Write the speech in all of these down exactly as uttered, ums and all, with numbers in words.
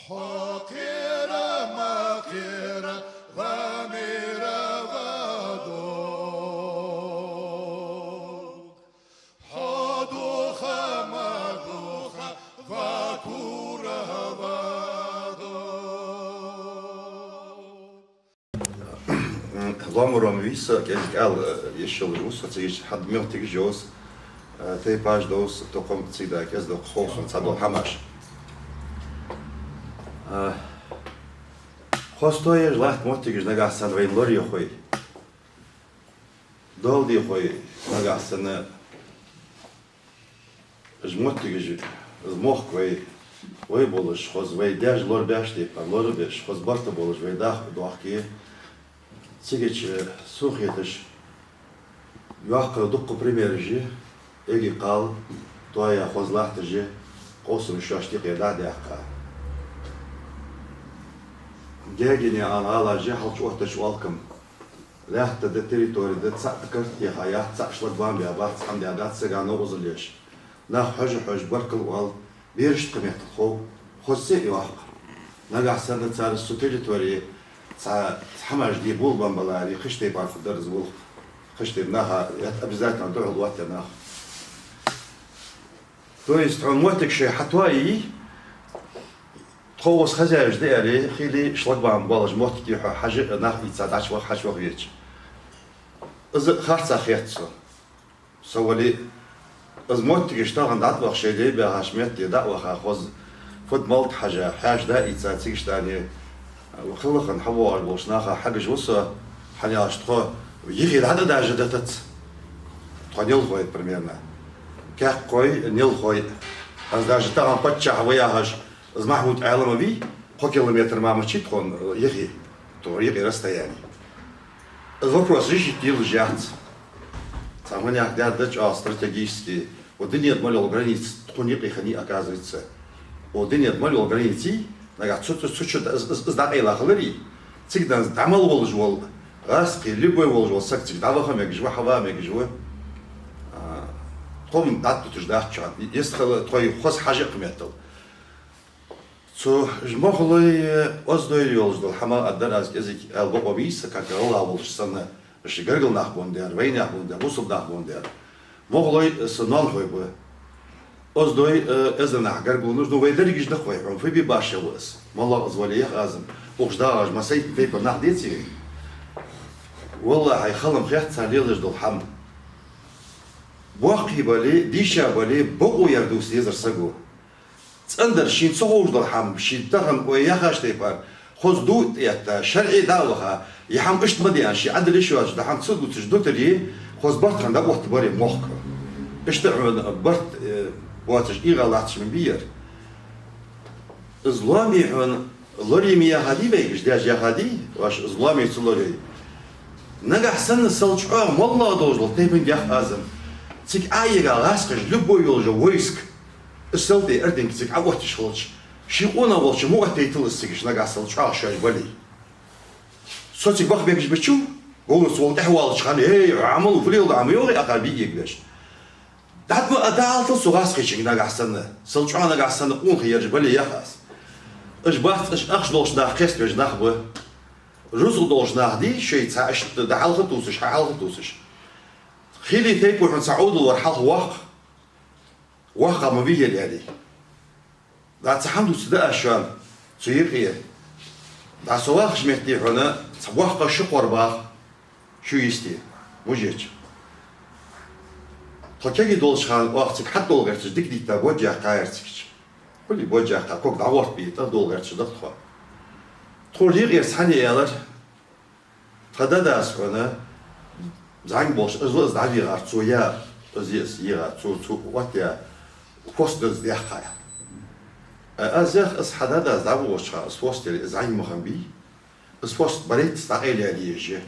Хьо кхера ма кхера, ва мера ва дог. Хьо духа ма духа, ва кура ва дог. Лоамара ма вий со, кӀезига ала, э, йиш йолаш ва со, цига хьад мел тигаш йовз, э, тайпаш довз, тукхам цига да кӀезига доккха ховсам цхьа дола хӀамаш. Э, хоза тоаеш латт моттигаш нагахьа санна вайна лораехой. Дола дехой нагахьа санна уж моттигаш, из мохк вай, вай болаш, хоза вай даьша лорабеш тайпара лорабеш, хоза барт болаш вай дӀахо доахке. Цигача сона хеташ йоккха дуккха примераш я, эггара кхал тоаяь хоза латташ я, къовсамаш шоашта юкъера дӀа а даьккха. Гаьгене аьнна гӀалаш я хьалчу оттача Олкам. Лаьтта да, территори да, цхьа карт теха яц, цхьа шлагбаум баь бац, хӀама даь дац сага новкъостал еш. Нах хьожа-хьожа баркал оал, берашта кхы меттел хов, хоза ца а йоаккх. Нагахьа санна цар цу территори цхьа, цхьа хӀамаш де болабенна баларе, кхыча тайпара фу дар из волх. Кхыча тайпара наха, это обязательно духьал оттаде нах. То есть хьона моттиг шоай хьатоае, тхо укхаза хозяеваш да аьле, хили шлагбаум болаш моттиге хьо хьажа, нах ийца дӀачуваха, хьачуваха везача. Из харцахьа хет сона. Со вале, из моттигаш тахан дӀатӀаваха, шоай дай баьхача метте дӀа а ваха, хоза фуд-малад хьажа, хьаьша дӀа а ийца, цигаш дӀане, хала хинна хьавоагӀаш болча наха хьегаш ва со, хӀана аьлча тхо йихи дӀа-дӀа дажа датац. Тхо нелхой примерно. Каьккхой, нелхой. Аз даже тахан паччахь ва яхаш, из Махьмуд Ӏалам вий, кхо километр мара ма яций тхона йихи, тхо йикъе расстояние. Из вопрос решить йилаш яц. Цхьа хӀанех даьр да чӀоагӀа стратегически. Укх дунен тӀа мел йола граница тхона юкъе хиннай, оказывается. Укх дунен тӀа мел йола границий, нагахьа цу, цу, цу чу из, из, из дӀакъайла хиларий, цига данза дӀа мел волаш вола гӀазкхий, любой волаш вола саг цига дӀаваха мегаш ва, хьава мегаш ва. А, тхо-м дӀатӀадуташ дац чӀоагӀа. Йистхила тхоай хоза хьажа а кхы меттел. Цу уж мохалой, э, оздой йолаш дола хӀама а дар аз кӀезига аьла бокъо ма йий са, как гӀалгӀа волаш санна, уж гаргара нах бондаьр, вайнаьха бондаьр, бусалба нах бондаьр. Мохалой са ноанахой ба. Оздой, э, эзар нах гаргало нуж, ну, вай дерригаш да-кх вай, хьона фу бе башха ва из. МоллагӀа из вале, яха аз-м, укхаза дагӀаш массайтта тайпара нах деций вай? Валлахьи, хала-м хет цар лелаш дола хӀама. Боккхий бале, дийша бале, бокъо яр дувца дезар саго. ЦӀендар шийна ца ховш дола хӀама, ший тахан вай яхача тайпара, хоза дувц тӀаэтта, шарӀе дӀа а ваха, е хӀама иштта ма де аьнна, ший Ӏадал йиш йоацаш дола хӀама ца дувцаш дутаре, хоза барт хинна дӀаоттабаре мохк. Иштта хьона барт, э, боацаш, эгӀа латташ ма бий ер. Из лоаме хьона лорае ма яхадий вайга, уж даьша яхадий, оаш из лоаме ца лорае. Нагахьа санна сел чӀоагӀа моллагӀа долаш дола тайпан, яха аз-м, цига Ӏоэга гӀазкхаша, любой йолаш йола войск, из сел тӀа ардинг цига Ӏоотташ хилча, ший къонах волча ма оттийталаш цигаш, нагахьа сел чӀоагӀа шоаш бале. Со цига баха бегаш бича, говраш вола тӀехвалача хана, эй, Ӏамал, фу леладу Ӏа, ма йоагӀий акхар биъ эгабеш. ДӀатӀа ма а далийтал цу гӀазкхечунга нагахьа санна, сел чӀоагӀа нагахьа санна къонахий ераш бале, яха аз. Уж бац, уж ахча долча наха кхеставеш нах ба. Рузкъа долча наха дий, шоай цхьа иштта дӀахьалха тувсаш, хьахьалха тувсаш. Хилий тайпо хьона цхьа Ӏовдал вар хьалха ваккха, ваккха ма вий ер аьле. ДӀа цхьа хӀама дувцаргда аз шоана цу юкъе. ДӀа со вахача метте хьона цхьа боккха ши кхор бах, шу йисте, мужеча. Тхо кегий долча хана оаха цига хьатӀадола гӀерташ дика дитта боджа яьккхаяр цигача. Хулий боджа яьккха, ког дӀагӀорта бе тӀадола гӀерташ да-кх тхо. Тхо лийкъерца хьане аьлар, тха дадас хьона зӀамига болаш, из ла из дӀавийгӀар цо, я из еза йийгӀар цо, цо оттаяь, фос да из даьккха. Э, аз яхар, из хьа дадас дӀавоагӀача хана из фос яр, из зӀамига ма хиннабий. Из фос барайтта дӀакъайлаяь езаш я.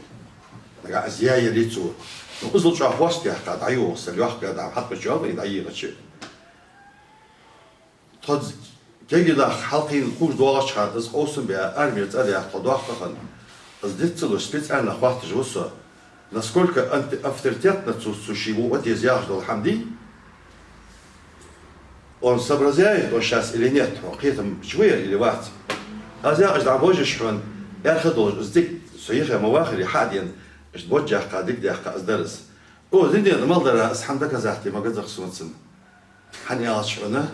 Нагахь из яь яле цо. Ну, из ла чӀоагӀа фос яьккха дӀайоагӀа са, лоьхка дӀа хьатӀакхача йола, дӀайийгӀача. Тхо кегий нах хьалкхийна ховш доагӀача хана, из къовсам баь, армера цӀадаьха тхо доккха хинна, из диц ца луш специально хоатташ ва со, насколько ант-, авторитетно цо, цо ший во отец яхаш дола хӀама дий. Он соображает он щас или нет, хьона кхетам чу вар или вац. Аз яхаш дӀабожаш хьона, аьрха долаш, из дика со йихе ма вахаре хьа а дена, иштта бож яьккха, дика даьккха из дар из. О, зинден мел дар, из хӀама доказать де ма гӀерт сона цун. ХӀана аьлча хьона,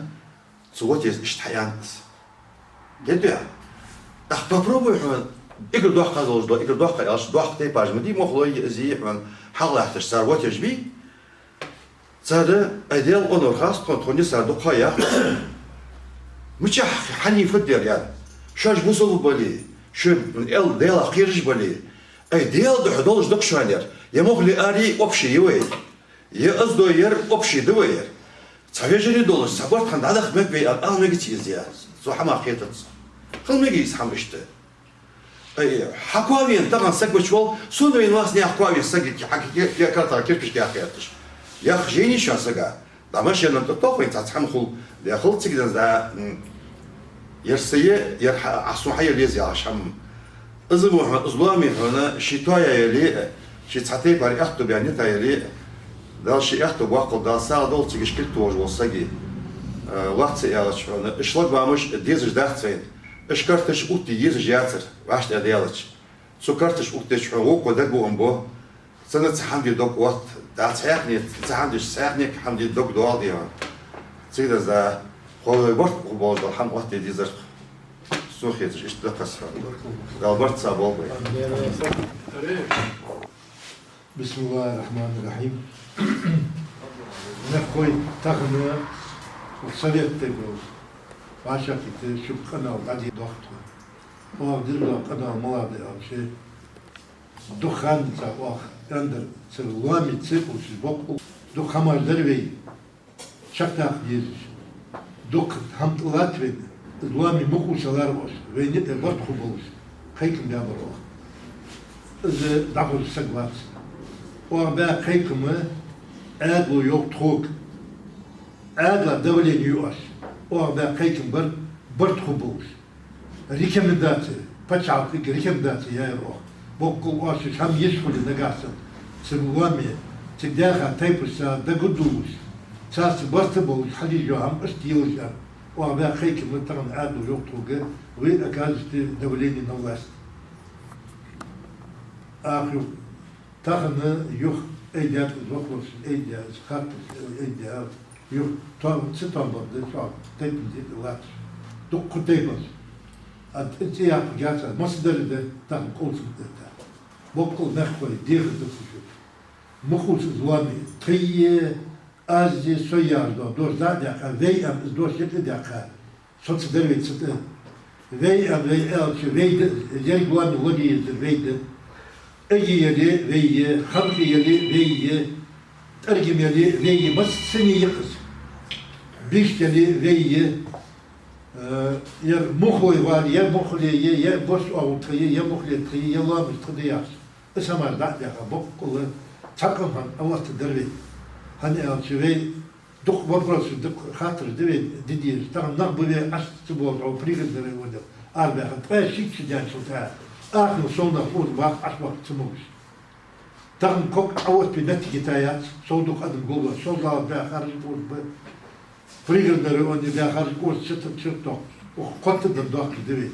цу вот из иштта хьаяьннай из. Дедуя, ах, попробуй хьона, эггара доккха долаш да, эггара доккха аьлча, доккха тайпаш ма дий, мохлой, из хьона, хьаллатташ цар вот из бий. Цар, ай Даьла, онор хац тхона, тхона цар дукха ях. Мичахьа хьанифат дар яр? Шоаш бусалба бале, шоай Даьлах кхераш бале, ай Даьла духьа долаш да-кх шоана ер. Е мохле аре общий я вай. Е аз дой ер общий да вай ер. Цхьа вежарий долаш, цхьа барт хӀама дӀадаха мег вай, ала мегац из я. Цу хӀамах кхетац. Хила мег из хӀама иштта. Ай, хьакхоавена тахан саг вац вол, сона вайна вас наьха кхоавена саг, хьа ке-, ке-, карта кирпишка яхъяьрташ. Ях жени шоана сага. Да машина тӀа тохвай цхьа хӀама хул, да хул цига да, м, ер са е, ер хьа-, а сона хьа е леза яхаш хӀама. Из мо хьона, из лоаме хьона, ший тоаяь яле, ший цхьа тайпара аьттув баьнна нита яле, Дала ший аьттув боаккхалба, Дала сагӀа долда цига кулг тохаш вола саг. Э, лоацца аьлча хьона, уж шлагбаумаш дезаш дац вайна. Уж карташ оттае езаш яцар, вӀаштӀехьа даьлча. Цу карташ оттадича хьона вокхо дагабуам бу. Цунна цхьа хӀама де дог отт. Да цхьаькхане, цхьа хӀама деш, цхьаькхане хӀама де дог доал дий хьона. Цига да из, да, ховлой барт ху болаш дола хӀама оттаде дезар. Сона хеташ иштта да-кх аз хьона. Дала барт цхьа болба вай. بسم الله الرحمن الرحيم. Мехкахой, тахан совет тӀа гӀолла вӀашагӀкхийтта шуга къамаьл дӀадийха дохк тхо. Оаха дийрза къамаьл малагӀа да аьлча, дукха хана дац оаха аьннадар, цар лоаме ца къувсаш боккъал дукха хӀамаш дар вай чакхдаккха дезаш. Дукха хӀама тӀалатт вайна, из лоаме ма къувсалара оаш, вайна юкъе барт ху болаш, кхайкам баьбар оаха. Из дӀахо саг вац. Оаха баь кхайкам Ӏаьдало йоах тхога. Ӏаьдала давлени ю оаш. Оаха баь кхайкам бар барт ху болаш. Рекомендаци, паччахьалкхега рекомендаци яьяр оаха. Боккъал оаш шоаш хӀама йиш хуле нагахьа санна, цу лоаме, цига даьха тайпашца дагадувлаш, царца барт а болаш, хьалъеш йола хӀама иштта елаш аьнна. Оаха баь кхайкам тахан Ӏаьдало йоах тхога, вы оказываете давление на власть. Ах, ю- Тахан юха айдаьд из вопрос, айдаьд из хаттар, айдаьд юха. Тоам, цу тоам бар да, цу тайпан де латташ. Дукха тайпан. А тӀа цӀи яккха гӀерташ, масса дар да, тахан къовсам да. Боккъал мехкахой, дехар да шуга. Ма къувса из лоаме, тхоай, аз е, со яхаш дола дош дӀа а даьккха, вай аьнна из дош юкъе даьккха. Соцадар вай цу тӀа. Вай аьнна вай аьлча, вай да, еррига лоаме лорае езар вай да. Эгий яле вай я, халкъий яле вай я, тӀаргам яле вай я, массане я-кх из. Бийшта яле вай я, э, ер мохлой вале, ер мохле я, ер бос оагӀув тха я, ер мохле тха я, ер лоамаш тха да яхаш. Из хӀамаш дӀа а даьха, боккъала цхьа къам хӀама оттадар вай. ХӀана аьлча вай дукха вопросаш, дукха хаттараш да вай де дезаш. Тахан нах ба вай Ӏаш ца болаш, хьо Пригородни районера арабаьха. Ткъаь шийтта шу даьнначул тӀехьагӀа, ахнал сов нах укхаза баха, Ӏаш баха ца могаш. Тахан ког Ӏоотта моттиг йита яц, сов дукха адам гулбац, сов зала баь харжа укхаза ба. Пригородни районе баь харжа укхаза чу-, чуртох, укх кхоттаденна дохкаш да вай.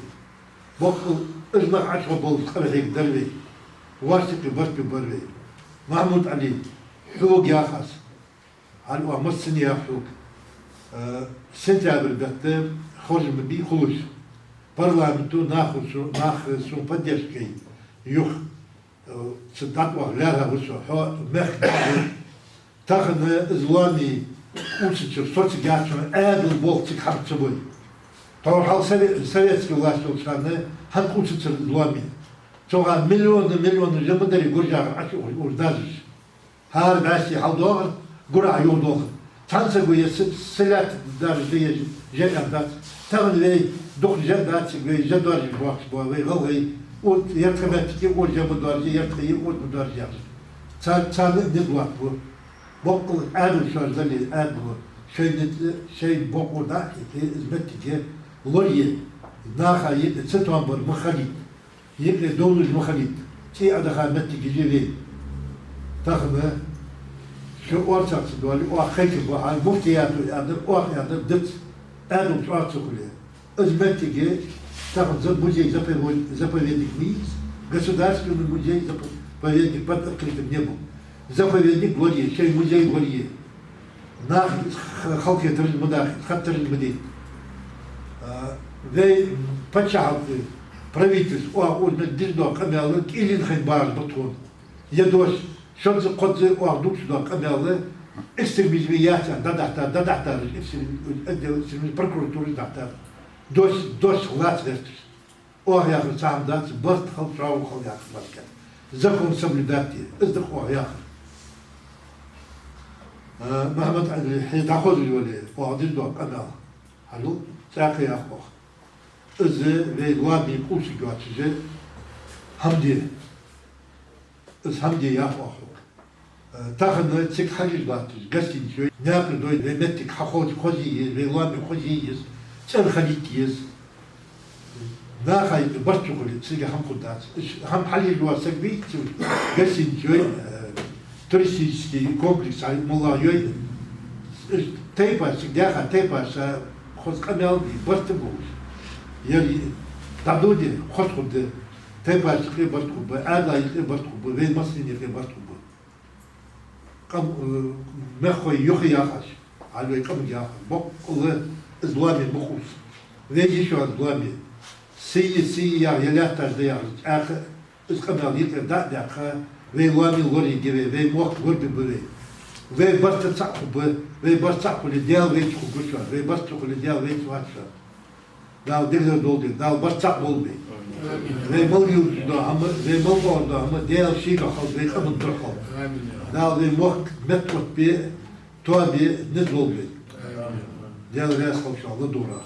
Боккъал уж нах Ӏочубовлаш къахьега дар вай. Ваш юкъе барт бе бар вай. Махьмуд-Ӏаьла, хьога ях аз. Хьал оаха массане ях хьога. Э, сентябрь бетта хоржам бе хулаш. Парламенто нахо со-, нах сона поддержка яь юха. Э, цу дӀатӀаваха лаьрхӀа ва со, хьо мехка дӀа а ва. Тахан из лоаме къувсача соцаргьяц хьона, Ӏаьдала болх цига хьакха ца бой. Тхьовра хьалха сове-, советски власть йолча хана хӀана къувсацар из лоаме? Цу хана миллионаш, миллионаш жа ма дарий гур-жагӀар Ӏочу уж, уж дазаш. ХӀара бӀаьсти хьалдоагӀар, гурахьа юхадоахар. Цхьан саго е са-, са лаьтта даржа да е жа аьнна дац. Тахан вай дукха жа а дац цига, вай жа доаржаш боахкаш бола вай гӀалгӀай, укх ер тха моттиге укх жа ма доаржа, ер тха е укх ма доаржа яхаш. Цар-, царна а низ латтабу. Боккъала Ӏаьдал шоаш дале, Ӏаьдало, шоай низ, шоай бокъо дӀа а хьийхе, из моттиг лорае, наха юкъе цатоам бар ма хилийта. Юкъе довлаш ма хилийта, цӀий Ӏодаха моттигаш я вай. Тахан шо орцагӀ ца доале, оаха кхайкам бу, хӀанз муфтиято аьннадар, оаха аьннадар дац, Ӏаьдалца оаха ца хуле. Из моттиг Тахан за-, музей заповед-, заповедник ма йий из, государственный музей заповедник под открытым небом. Заповедник лорае, шоай музей лорае. Нах из х-, халхетараш ма дахийта, хаттараш ма дайта. А, вай паччахьалкхе, правительстве оаха укхаза деш дола къамаьл кӀийлен хинна багӀаш ба тхона. Е дош, шозза, кхозза оаха дувцаш дола къамаьл экстремизм яц аьнна дӀадахьийтар, дӀадахьийтар, экстрем-, отдел экстремизма прокуратурас дӀадахьийтар. Дош, дош лаца гӀерташ. Оаха яхар цхьа хӀама дац, барт хила, чӀоагӀо хила яхар барт. Закон соблюдать де, из да-кх оаха яхар. А, Мухьаммад-Ӏаьла, хьо дӀахозаш вале, оаха деш дола къамаьл, хьажал, цӀаькха а йоах оаха. Из вай лоамий къувсаргйоацаш хӀама да. Из хӀама да йоах оаха хьога. Э, тахан цига хьежаш латташ гостиница йой, наькъа дой, вай моттиг хьахоза, хоза е еза, вай лоам хоза е еза, цӀена хилийта еза. Наха юкъе барт ца хуле, цига хӀама хургдац. Уж хӀама хьалъеш вола саг вий, цу гостиница йой, э, туристический комплекс хьа моллагӀа йой. Уж тайпаша, цига даьха тайпаша хоза къамаьл де, барт болаш. Ер дӀадоде, хоза хургда. Тайпашта юкъе барт хургба, Ӏаьдала юкъе барт хургба, вай массанена юкъе барт хургба. Къам-, э, мехкахой юха яхаш, хьал вай къамага яхаш, боккъала из лоам ма къувса. Вай йиш я из лоам. Сий я, сий я яхар, е лаьтташ да яхар, тӀаккха из къамаьл юкъера дӀа а даьккха, вай лоам лораергья вай, вай мохк лорабергба вай. Вай барт цхьа хургба, вай барт цхьа хуле, Даьла вайца хургва шоана, вай барт ца хуле, Даьла вайца вац шоана. Дала дегӀ долда, Дала барт цхьа болба вай. Вай мел лелаш дола хӀама, вай мел оалаш дола хӀама Даьла шийга хилда, вай къаман духьа хилда. Дала вай мохк меттаоттабе, тоабе, низ лолба вай. Даьла раьза хилва шоана, ладувгӀарах.